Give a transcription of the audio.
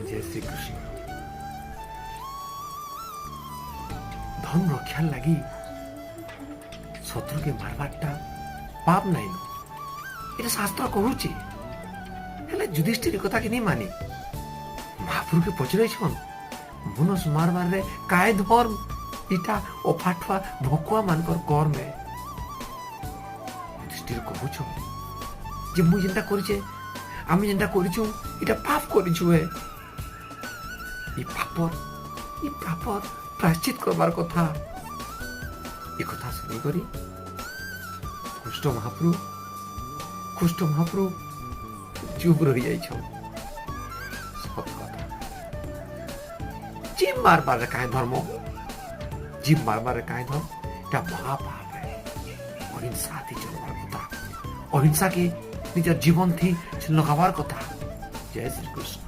ଜୟ ଶ୍ରୀକୃଷ୍ଣ। ଧର୍ମ ରକ୍ଷାର ଲାଗି ଶତ୍ରୁକେ ମାରବାରଟା ପାପ ନାଇଁ ନ, এটা ଶାସ୍ତ୍ର କହୁଛି। ହେଲେ ଯୁଧିଷ୍ଠିର କଥା କି ନି ମାନି ମହାପ୍ରଭୁକେ ପଚରାଇଛନ୍, ମନୁଷ ମାରବାରରେ କାଏ ଧର୍ମ? ଇଟା ଅଫାଠୁଆ ଭକୁଆ ମାନଙ୍କର କର୍ମ ଏ। ଯୁଧିଷ୍ଠିର କହୁଛ ଯେ ମୁଇଁ ଯେନ୍ଟା କରିଛେ, ଆମେ ଯେନ୍ଟା କରିଛୁ, ଇଟା ପାପ କରିଛୁ ହେ। ଇ ପାପର ପ୍ରାୟଶ୍ଚିତ କରବାର କଥା। ଏ କଥା ଶୁଣିକରି କୃଷ୍ଣ ମହାପ୍ରଭୁ ଚୁପ୍ ରହିଯାଇଛନ୍। ସତ କଥା, ଜୀବ ମାରବାରେ କାହିଁ ଧର୍ମ? ଜୀବ ମାରବାରେ କାହିଁ ଧର୍ମ? এটা ମହାପାପ ହେ। ଅହିଂସା ଥି ଚଲବାର କଥା, ଅହିଂସା କେ ନିଜର ଜୀବନ ଥି ଲଗାବାର କଥା। ଜୟ ଶ୍ରୀକୃଷ୍ଣ।